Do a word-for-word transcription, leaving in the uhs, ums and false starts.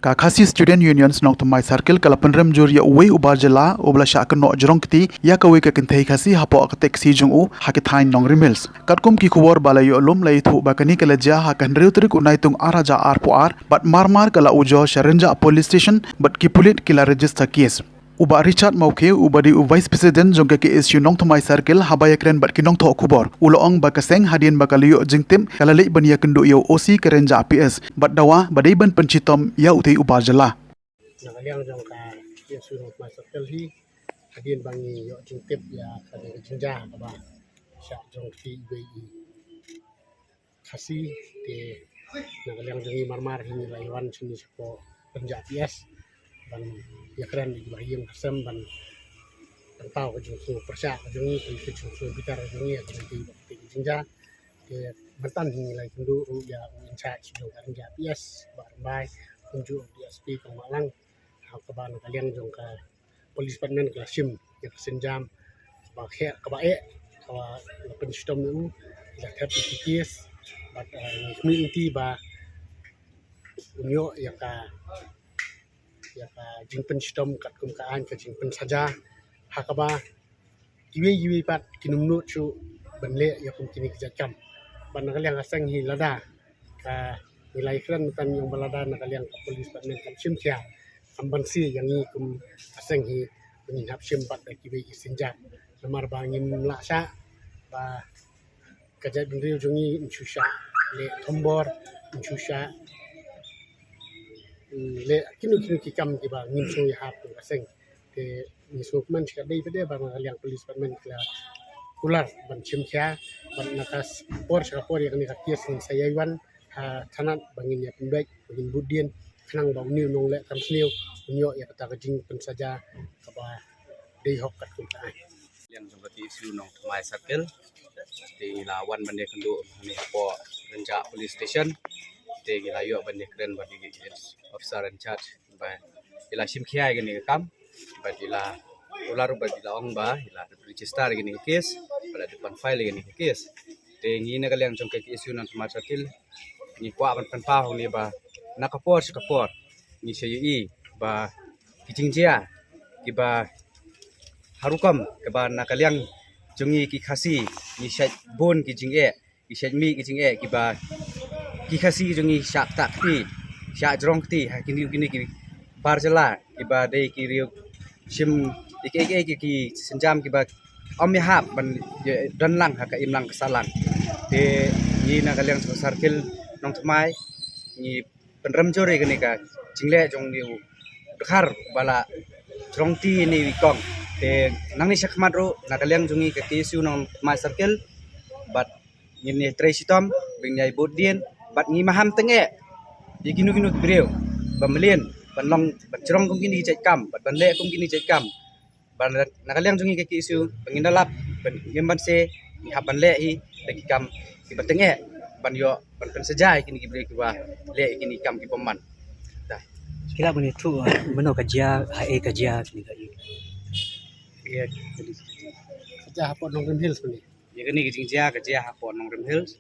Ka Khasi Student Union Nongthymmai Circle ka la pynrem jur ïa uwei u bar jylla uba la shah kynnoh jrong kti ïa kawei ka kynthei Khasi hapoh ka taxi jong u ha ki thaiñ Nongrim Hills. Katkum ki khubor ba la ïoh lum la ïathuh ba kane ka la jia ha ka hynriew tarik u Naitung ar hajar arphew ar bad marmar ka la ujor sha Rynjah Police Station bad ki pulit ki la register case. U Bah Richard Mawkhiew uba dei u Vice President jong ka K S U Nongthymmai Circle haba ïakren bad ki nongthoh khubor u la ong ba ka seng hadien ba ka la ïoh jingtip ka la leit ban ïakynduh ïa u O C ka Rynjah P S bad dawa ba dei ban pynshitom ïa utei u bar jylla. Na ka liang jong ka K S U Nongthymmai Circle hi hadien ba ngi ïoh jingtip ïa ka jingjia kaba shah jrong kti iwei i Khasi te na ka liang jong ngi marmar hi ngi la ïa wan shane shapoh Rynjah P S ban ïakren ïa kiba ha ïing ha sem ban pynpaw ka jingsngew pyrshah ka jong ngi, ka jingsngew bitar ka jong ngi ïa ka jingtip ka jingjia. Te mynta hi ngi la ïakynduh ruh ïa u in charge jong ka Rynjah P S Bah Rymbai kumjuh D S P Kong Mahlang. Ha kaba na ka liang jong ka Police Department ka la shim ïa ka sienjam kaba khe kaba eh kaba la pynshitom ïa u, la thep ïa ki case bad, eh, ngi khmih lynti ba un ïoh ïa ka ïa ka jingpynshitom katkum ka aiñ ka jingpynsaja ha kaba kiwei kiwei pat kin ym nud shuh ban leh ïa kum kine ki jait kam. Bad na ka liang ka seng hi lada ka ngi la ïakren tang ïa u ba lada na ka liang ka Police Department kam shim khia kam banse ïa ngi kum ka seng hi ba ngin hap shim pat da kiwei ki sienjam. Namar ba ngim lah shah ba ka jaitbynriew jong ngi yn shu shah leh thombor, yn shu shah, mm, leh kino kino ki kam kiba ngim sngewhap kum ka seng. Te ngi sngewkmen shi katdei pat de ba na ka liang Police Department ki la kular ban shim khia bad na ka por sha ka por ïa kane ka case ngin sa ïai wan ha thanat ba ngin ïa pynbeit ba ngin bud dien khnang ba une u nongleh kam sniew un ïoh ïa kata ka jingpynsaja kaba dei hok katkum ka aiñ. Liang jong ka K S U Nongthymmai Circle. Te ngi la wan ban ïakynduh hangne hapoh Rynjah Police Station. Te ngi la ïoh ban ïakren bad i officer in charge ba i la shim khia ïa kane ka kam bad i la kular bad i la ong ba i la register ïa kane ka case bad i la dep ban file ïa kane ka case. Te ngi na ka liang jong ka K S U Nongthymmai Circle ngi kwah ban pynpaw hangne ba na ka por sha ka por ngi sa ïohi ba ki jingjia kiba ha rukom kaba na ka liang jong ngi ki Khasi ngi shait bun ki jingeh, ki shait mih ki jingeh kiba ki Khasi jong ngi shah ktah kti, shah jrong kti ha kine kine ki bar jylla kiba dei ki riew shim ïa ki, ïa ki, ïa ki, ki sienjam kiba ym ïahap ban ïa don lang ha ka imlang ka sahlang. Te ngi na ka liang jong ka Circle Nongthymmai ngi pynrem jur ïa kane ka jingleh jong une u dkhar ba la jrong kti ïa une u kong. Te nangne shakhmat ruh na ka liang jong ngi ka K S U Nongthymmai Circle bad ngin ïa trei shitom ba ngin ïa bud dien bad ngi maham tyngeh ïa kino kino ki briew ba mlien ban long ban jrong kum kine ki jait kam bad ban leh kum kine ki jait kam. Ban na ka liang jong ngi ka K S U ba ngin da lap ban ngim banse ngi hap ban leh hi da ki kam kiba tyngeh ban ïoh ban pynsaja ïa kine ki briew kiba leh ïa kine ki kam ki bymman. Dah. Ki lah ban ïathuh, ah, mano ka jia, ha ei ka jia, kine ka ïa. Ïa ka jia hapoh Nongrim Hills mane. Ïa kane ka jingjia ka jia hapoh Nongrim Hills.